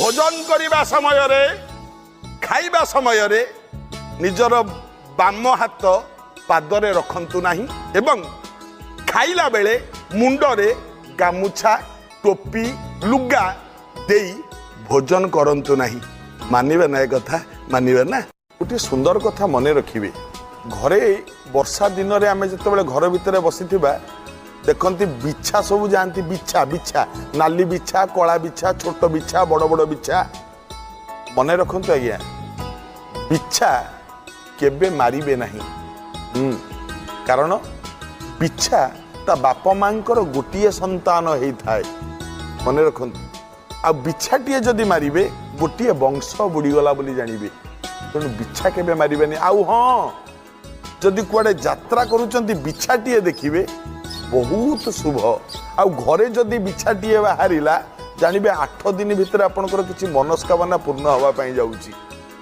ଭୋଜନ କରିବା ସମୟରେ, ଖାଇବା ସମୟରେ ନିଜର ବାମ ହାତ ପାଦରେ ରଖନ୍ତୁ ନାହିଁ ଏବଂ ଖାଇଲା ବେଳେ ମୁଣ୍ଡରେ ଗାମୁଛା, ଟୋପି, ଲୁଗା ଦେଇ ଭୋଜନ କରନ୍ତୁ ନାହିଁ। ମାନିବେ ନା? ଏ କଥା ମାନିବେ ନା? ଗୋଟିଏ ସୁନ୍ଦର କଥା ମନେ ରଖିବେ। ଘରେ ବର୍ଷା ଦିନରେ ଆମେ ଯେତେବେଳେ ଘର ଭିତରେ ବସିଥିବା, ଦେଖନ୍ତି ବିଛା ସବୁ ଯାଆନ୍ତି। ବିଛା, ବିଛା, ନାଲି ବିଛା, କଳା ବିଛା, ଛୋଟ ବିଛା, ବଡ଼ ବଡ଼ ବିଛା। ମନେ ରଖନ୍ତୁ ଆଜ୍ଞା, ବିଛା କେବେ ମାରିବେ ନାହିଁ। କାରଣ ବିଛା ତା ବାପା ମାଙ୍କର ଗୋଟିଏ ସନ୍ତାନ ହେଇଥାଏ। ମନେ ରଖନ୍ତୁ। ଆଉ ବିଛାଟିଏ ଯଦି ମାରିବେ, ଗୋଟିଏ ବଂଶ ବୁଡ଼ିଗଲା ବୋଲି ଜାଣିବେ। ତେଣୁ ବିଛା କେବେ ମାରିବେନି। ଆଉ ହଁ, ଯଦି କୁଆଡ଼େ ଯାତ୍ରା କରୁଛନ୍ତି, ବିଛାଟିଏ ଦେଖିବେ, ବହୁତ ଶୁଭ। ଆଉ ଘରେ ଯଦି ବିଛାଟିଏ ବାହାରିଲା, ଜାଣିବେ 8 ଦିନ ଭିତରେ ଆପଣଙ୍କର କିଛି ମନସ୍କାମନା ପୂର୍ଣ୍ଣ ହେବା ପାଇଁ ଯାଉଛି।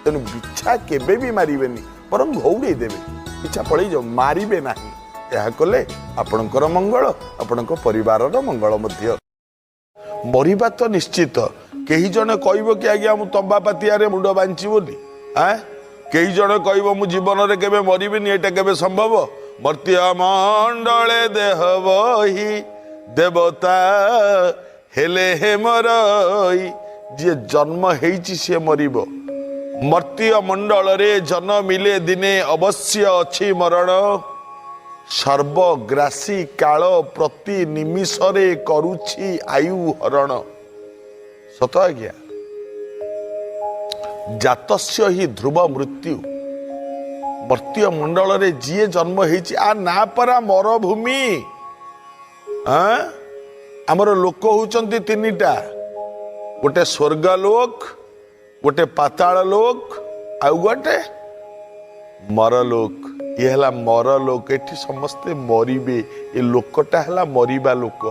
ତେଣୁ ବିଛା କେବେ ବି ମାରିବେନି, ବରଂ ଘଉଡ଼େଇ ଦେବେ, ବିଛା ପଳେଇ ଯାଉ, ମାରିବେ ନାହିଁ। ଏହା କଲେ ଆପଣଙ୍କର ମଙ୍ଗଳ, ଆପଣଙ୍କ ପରିବାରର ମଙ୍ଗଳ ମଧ୍ୟ। ମରିବା ତ ନିଶ୍ଚିତ। କେହି ଜଣେ କହିବ କି ଆଜ୍ଞା, ମୁଁ ତମ୍ବା ପାତିଆରେ ମୁଣ୍ଡ ବାନ୍ଧିଛି ବୋଲି? ଆଁ, କେହି ଜଣେ କହିବ ମୁଁ ଜୀବନରେ କେବେ ମରିବିନି? ଏଇଟା କେବେ ସମ୍ଭବ? ମର୍ତ୍ତ୍ୟ ମଣ୍ଡଳେ ଦେହ ବହି ଦେବତା ହେଲେ ହେ ମରଇ। ଯିଏ ଜନ୍ମ ହେଇଛି, ସିଏ ମରିବ। ମର୍ତ୍ତ୍ୟ ମଣ୍ଡଳରେ ଜନମିଲେ ଦିନେ ଅବଶ୍ୟ ଅଛି ମରଣ। ସର୍ବଗ୍ରାସୀ କାଳ ପ୍ରତି ନିମିଷରେ କରୁଛି ଆୟୁ ହରଣ। ସତ ଆଜ୍ଞା, ଜାତସ୍ୟ ହି ଧ୍ରୁବ ମୃତ୍ୟୁ। ମର୍ତ୍ତ୍ୟ ମଣ୍ଡଳରେ ଯିଏ ଜନ୍ମ ହେଇଛି, ଆ ନା ପରା ମରଭୂମି। ଆଁ, ଆମର ଲୋକ ହଉଛନ୍ତି ତିନିଟା, ଗୋଟେ ସ୍ୱର୍ଗ ଲୋକ, ଗୋଟେ ପାତାଳ ଲୋକ, ଆଉ ଗୋଟେ ମରଲୋକ। ଇଏ ହେଲା ମରଲୋକ। ଏଠି ସମସ୍ତେ ମରିବେ। ଏ ଲୋକଟା ହେଲା ମରିବା ଲୋକ।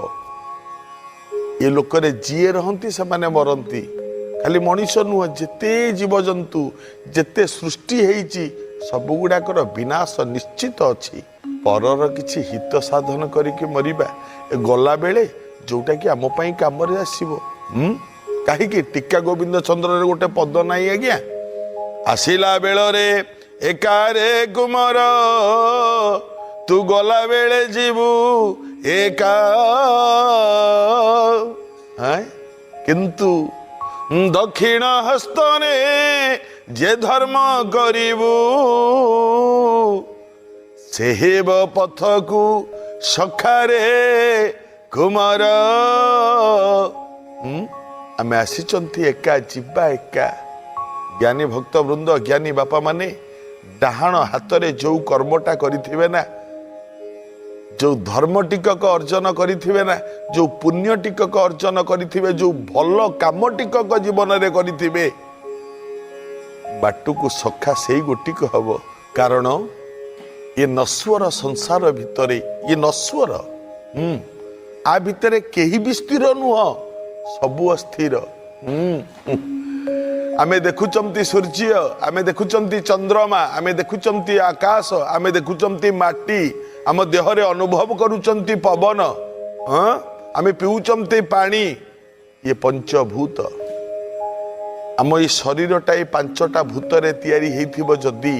ଏ ଲୋକରେ ଯିଏ ରହନ୍ତି, ସେମାନେ ମରନ୍ତି। ଖାଲି ମଣିଷ ନୁହଁ, ଯେତେ ଜୀବଜନ୍ତୁ, ଯେତେ ସୃଷ୍ଟି ହେଇଛି, ସବୁଗୁଡ଼ାକର ବିନାଶ ନିଶ୍ଚିତ ଅଛି। ପରର କିଛି ହିତ ସାଧନ କରିକି ମରିବା ଏ ଗଲାବେଳେ, ଯୋଉଟାକି ଆମ ପାଇଁ କାମରେ ଆସିବ। କାହିଁକି ଟୀକା ଗୋବିନ୍ଦ ଚନ୍ଦ୍ରରେ ଗୋଟେ ପଦ ନାହିଁ ଆଜ୍ଞା? ଆସିଲା ବେଳରେ ଏକାରେ କୁମର, ତୁ ଗଲା ବେଳେ ଯିବୁ ଏକା। ଆଁ? କିନ୍ତୁ ଦକ୍ଷିଣ ହସ୍ତରେ ଯେ ଧର୍ମ କରିବୁ, ସେ ହେବ ପଥକୁ ସଖାରେ କୁମର। ଆମେ ଆସିଛନ୍ତି ଏକା, ଯିବା ଏକା। ଜ୍ଞାନୀ ଭକ୍ତ ବୃନ୍ଦ, ଜ୍ଞାନୀ ବାପା ମାନେ, ଡାହାଣ ହାତରେ ଯୋଉ କର୍ମଟା କରିଥିବେ ନା, ଯୋଉ ଧର୍ମ ଟିକକ ଅର୍ଜନ କରିଥିବେ ନା, ଯୋଉ ପୁଣ୍ୟ ଟିକକ ଅର୍ଜନ କରିଥିବେ, ଯୋଉ ଭଲ କାମ ଟିକକ ଜୀବନରେ କରିଥିବେ, ବାଟକୁ ସଖା ସେଇ ଗୋଟିକ ହବ। କାରଣ ଏ ନଶ୍ୱର ସଂସାର ଭିତରେ, ଇଏ ନଶ୍ୱର, ଆ ଭିତରେ କେହି ବି ସ୍ଥିର ନୁହଁ, ସବୁ ଅସ୍ଥିର। ଆମେ ଦେଖୁଛନ୍ତି ସୂର୍ଯ୍ୟ, ଆମେ ଦେଖୁଛନ୍ତି ଚନ୍ଦ୍ରମା, ଆମେ ଦେଖୁଛନ୍ତି ଆକାଶ, ଆମେ ଦେଖୁଛନ୍ତି ମାଟି, ଆମ ଦେହରେ ଅନୁଭବ କରୁଛନ୍ତି ପବନ, ହଁ, ଆମେ ପିଉଛନ୍ତି ପାଣି। ଇଏ ପଞ୍ଚଭୂତ। ଆମ ଏଇ ଶରୀରଟା ଏଇ ପାଞ୍ଚଟା ଭୂତରେ ତିଆରି ହେଇଥିବ ଯଦି,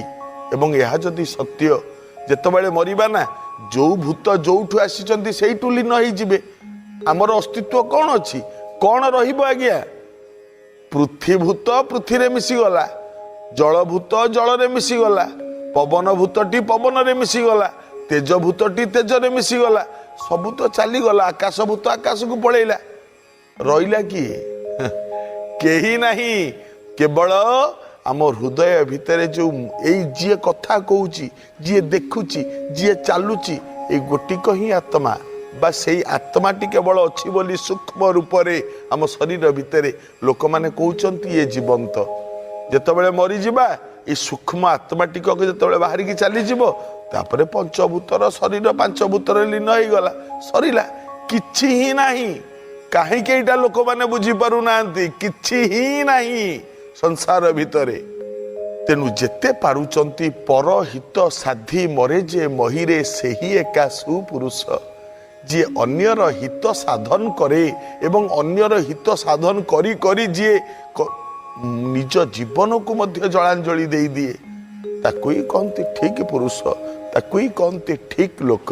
ଏବଂ ଏହା ଯଦି ସତ୍ୟ, ଯେତେବେଳେ ମରିବା ନା, ଯୋଉ ଭୂତ ଯୋଉଠୁ ଆସିଛନ୍ତି, ସେଇଠୁ ଲୀନ ହେଇଯିବେ। ଆମର ଅସ୍ତିତ୍ୱ କ'ଣ ଅଛି? କ'ଣ ରହିବ ଆଜ୍ଞା? ପୃଥ୍ୱୀଭୂତ ପୃଥ୍ୱୀରେ ମିଶିଗଲା, ଜଳଭୂତ ଜଳରେ ମିଶିଗଲା, ପବନ ଭୂତଟି ପବନରେ ମିଶିଗଲା, ତେଜ ଭୂତଟି ତେଜରେ ମିଶିଗଲା, ସବୁ ତ ଚାଲିଗଲା। ଆକାଶ ଭୂତ ଆକାଶକୁ ପଳେଇଲା। ରହିଲା କିଏ? କେହି ନାହିଁ। କେବଳ ଆମ ହୃଦୟ ଭିତରେ ଯୋଉ ଏଇ ଯିଏ କଥା କହୁଛି, ଯିଏ ଦେଖୁଛି, ଯିଏ ଚାଲୁଛି, ଏଇ ଗୋଟିକ ହିଁ ଆତ୍ମା ବା ସେଇ ଆତ୍ମାଟି କେବଳ ଅଛି ବୋଲି ସୂକ୍ଷ୍ମ ରୂପରେ ଆମ ଶରୀର ଭିତରେ ଲୋକମାନେ କହୁଛନ୍ତି ଇଏ ଜୀବନ୍ତ। ଯେତେବେଳେ ମରିଯିବା, ଏଇ ସୂକ୍ଷ୍ମ ଆତ୍ମା ଟିକକ ଯେତେବେଳେ ବାହାରିକି ଚାଲିଯିବ, ତାପରେ ପଞ୍ଚଭୂତର ଶରୀର ପାଞ୍ଚଭୂତରେ ଲୀନ ହେଇଗଲା, ସରିଲା, କିଛି ହିଁ ନାହିଁ। କାହିଁକି ଏଇଟା ଲୋକମାନେ ବୁଝିପାରୁନାହାନ୍ତି? କିଛି ହିଁ ନାହିଁ ସଂସାର ଭିତରେ। ତେଣୁ ଯେତେ ପାରୁଛନ୍ତି ପରହିତ ସାଧି ମରେ ଯେ ମହିରେ, ସେହି ଏକା ସୁପୁରୁଷ। ଯିଏ ଅନ୍ୟର ହିତ ସାଧନ କରେ ଏବଂ ଅନ୍ୟର ହିତ ସାଧନ କରି କରି ଯିଏ ନିଜ ଜୀବନକୁ ମଧ୍ୟ ଜଳାଞ୍ଜଳି ଦେଇଦିଏ, ତାକୁ ହିଁ କହନ୍ତି ଠିକ ପୁରୁଷ, ତାକୁ ହିଁ କହନ୍ତି ଠିକ ଲୋକ।